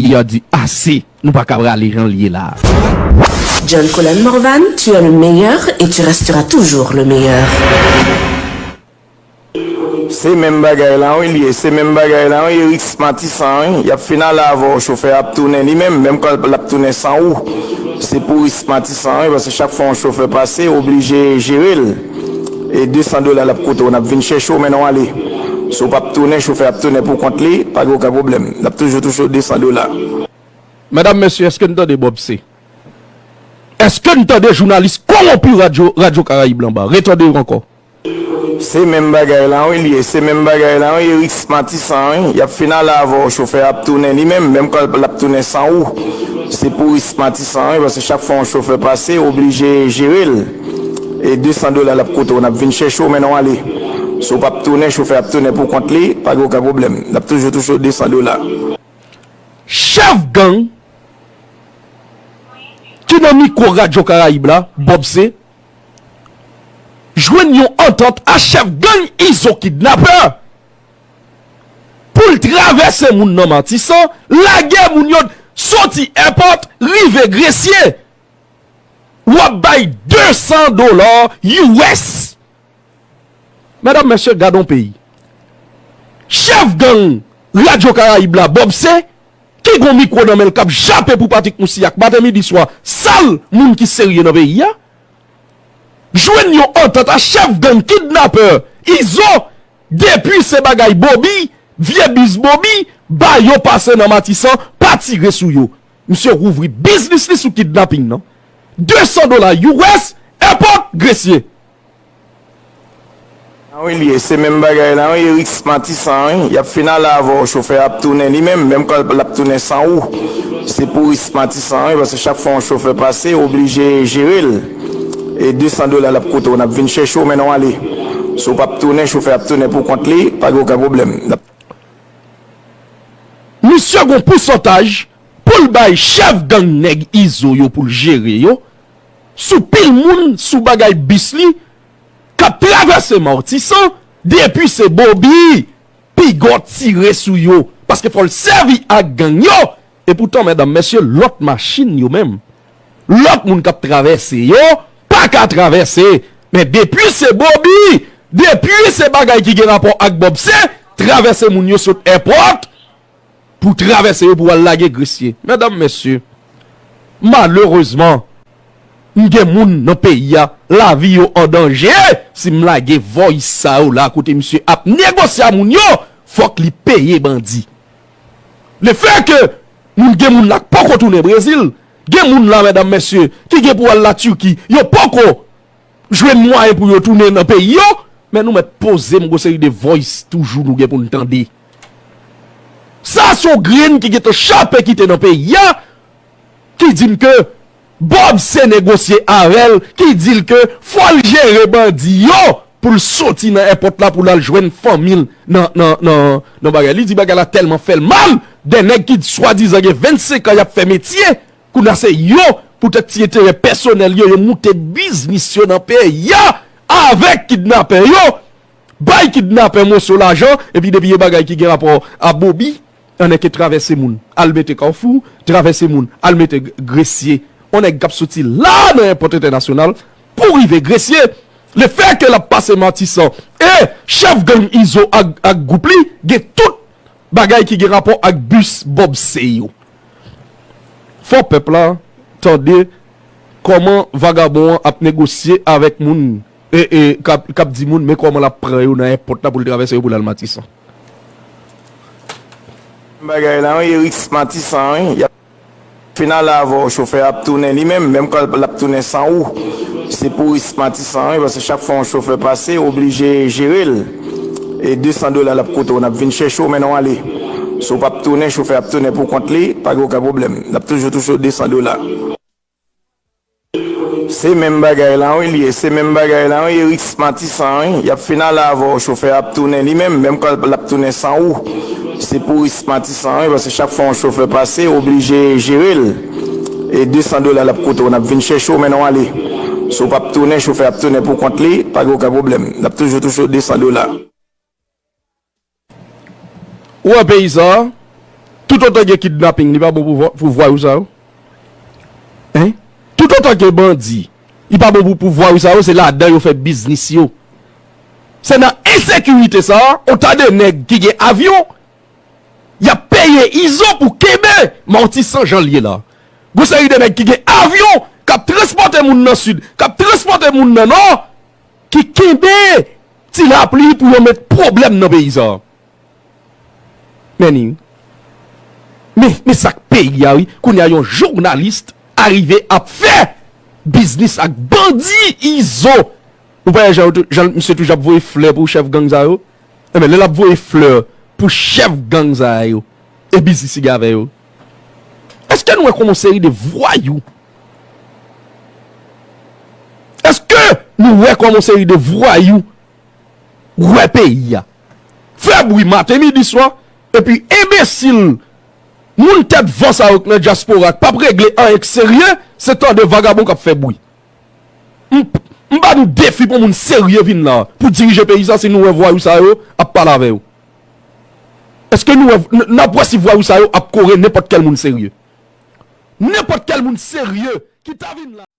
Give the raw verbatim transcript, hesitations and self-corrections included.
Peyi a di ase, nou pa ka rale jan l ye la a. John Colin Morvan, tu es le meilleur et tu resteras toujours le meilleur. Se menm bagay la wi l ye, se menm bagay la wi, e riks Matisan wi, y ap fin ale avè w, chofè a ap tounen li menm, menm kan l ap tounen san ou, se pou riks Matisan wi, paske chak fwa yon chofè pase, ou oblije jere l, e de san dola l ap koute w, n ap vin chèche w, mennen w ale. Si w p ap tounen, chofè a ap tounen pou kont li, pa gen okenn pwoblèm, l ap toujou touche w de san dola. Medam, mesye, èske n tande Bob C? Èske n tande jounalis kowonpi Radyo, Radyo Karayib la anba? Retande yo ankò. Se menm bagay la wi l ye, se menm bagay la wi, e riks Matisan wi, y ap fin ale avè w, chofè a ap tounen li menm, menm kan l ap tounen san ou, se pou riks Matisan wi, paske chak fwa yon chofè pase, ou oblije jere l, e de san dola l ap koute w, n ap vin chèche w, mennen w ale. Si w p ap tounen, chofè a ap tounen pou kont li, pa gen okenn pwoblèm, l ap toujou touche w de san dola. Chèf gang ki nan mikwo Radyo Karayib la, Bob C, jwenn yon antant a chèf gang Izo kidnapè pou l travèse moun nan Matisan, lage moun yo soti èpòt, rive Gresye. W ap bay de san dola U S. Medam, mesye, gad on peyi. Chèf gang Radyo Karayib la, Bob C, ki gon mikwo nan men l k ap jape pou Patrick Moussi ak maten, midi, swa, sal moun ki serye nan peyi a, jwenn yon antant a chèf gang kidnapè Izo, depi se bagay Bobi, vye biz Bobi, ba yo pase nan Matisan, pa tire sou yo. Misye rouvri biznis li sou kidnaping nan. De san dola U S, èpòt, Gresye. An wi l ye, se menm bagay la wi, e riks Matisan wi, y ap fin ale avè w, chofè a ap tounen li menm, menm kan l ap tounen san ou, se pou riks Matisan wi, paske chak fwa yon chofè pase, ou oblije jere l, e de san dola l ap koute w, n ap vin chèche w, mennen w ale. Si w p ap tounen, chofè a ap tounen pou kont li, pa gen okenn pwoblèm. N ap Misye gon pousantaj pou l bay chèf gang nèg Izo yo pou l jere yo, sou pil moun, sou bagay bis li, k ap travèse Matisan, depi se Bobi, piga w tire sou yo, paske fò l sèvi ak gang yo, epoutan, medam, mesye, lòt machin yo menm, lòt moun k ap travèse yo, pa ka travèse, men depi se Bobi, depi se bagay ki gen rapò ak Bob C, travèse moun yo sot èpòt, pou travèse yo pou al lage Gresye. Medam, mesye, malerezman, m gen moun nan peyi a, lavi yo an danje, si m lage voice sa yo la kote misye ap negosye a moun yo, fòk li peye bandi. Lefètke moun, gen moun la k poko tounen Brezil, gen moun la, medam, mesye, ki gen pou al Latiki, yo poko jwenn mwayen pou yo tounen nan peyi yo, men nou mèt poze m gon seri de voice toujou nou gen pou n tande. Sa se yon grenn ki gentan chape kite nan peyi a, ki di m ke Bob C negosye avè l, ki di l ke fò l jere bandi yo pou l soti nan èpòt la pou l al jwenn fanmi l nan, nan, nan, nan bagay. Li di bagay la tèlman fè l mal, de nèg ki swadizan gen vennsenk an y ap fè metye, kounye a se yo, poutèt ti enterè pèsonèl yo, yo moute biznis yo nan peyi a avèk kidnapè yo, bay kidnapè moso lajan, epi depi e bagay ki gen rapò a Bobi, anneke travèse moun, al mete Kafou, travèse moun, al mete Gresye. On nèg k ap soti la nan èpòt entènasyonal pou rive Gresye, lefètke l ap pase Matisan, e chèf gang Izo ak, ak gwoup li gen tout bagay ki gen rapò ak bis Bob C yo. Fò pèp la tande kòman vagabon an ap negosye avèk moun, e, e, k ap, k ap di moun men kòman l ap pran yo nan èpòt la pou l travèse yo pou l al Matisan. Bagay la wi, e riks Matisan wi, y ap fin ale avè w, chofè a ap tounen li menm, menm kan l ap tounen san ou. Se pou risk Matisan wi, paske chak fwa yon chofè pase, ou oblije jere l. E de san dola l ap koute w, n ap vin chèche w, mennen w ale. Si w p ap tounen, chofè a ap tounen pou kont li, pa gen okenn pwoblèm. L ap toujou touche w de san dola. Se menm bagay la wi l ye, se menm bagay la wi, e risk Matisan wi, y ap fin ale avè w, chofè a ap tounen li menm, menm kan l ap tounen san ou. Se pou risk Matisan wi, paske chak fwa yon chofè pase, ou oblije jere l. E de san dola l ap koute w, n ap vin chèche w, mennen w ale. Si w p ap tounen, chofè a ap tounen pou kont li, pa gen okenn pwoblèm. L ap toujou touche w de san dola. Ou wè peyi sa a? Toutotan gen kidnaping, li pa bon pou vwa- pou vwayou sa yo. Hein? Toutotan gen bandi, li pa bon pou pou vwayou sa yo, se ladan yo fè biznis yo. Se nan ensekirite sa a, on ta de nèg ki gen avyon, y ap peye Izo pou kenbe Matisan jan l ye la. Gon seri de nèg ki gen avyon, k ap transpòte moun nan sid, k ap transpòte moun nan nò, ki kenbe Ti Lapli pou yo met pwoblèm nan peyi sa a. Men, men, men sa k peyi a, wi. Kounye a, yon jounalis arive ap fè biznis ak bandi Izo. Ou pa wè jan, jan misye toujou ap voye flè pou chèf gang sa yo? Enben, lè l ap voye flè pou chèf gang sa yo, e biznis li gen avè yo. Èske nou wè kòman yon seri de vwayou? Èske nou wè kòman yon seri de vwayou wè peyi a? Fè bri maten, midi, swa, epi enbesil, moun tèt van sa yo k nan dyaspora, k p ap regle anyen k serye, se tande vagabon k ap fè bri. M, m ba nou defi pou moun serye vin la, pou dirije peyi sa, si nou wè vwayou sa yo ap pale avè yo. Èske nou wè, n, n ap wè si vwayou sa yo ap kore nenpòt kèl moun serye? Nenpòt kèl moun serye ki ta vin la.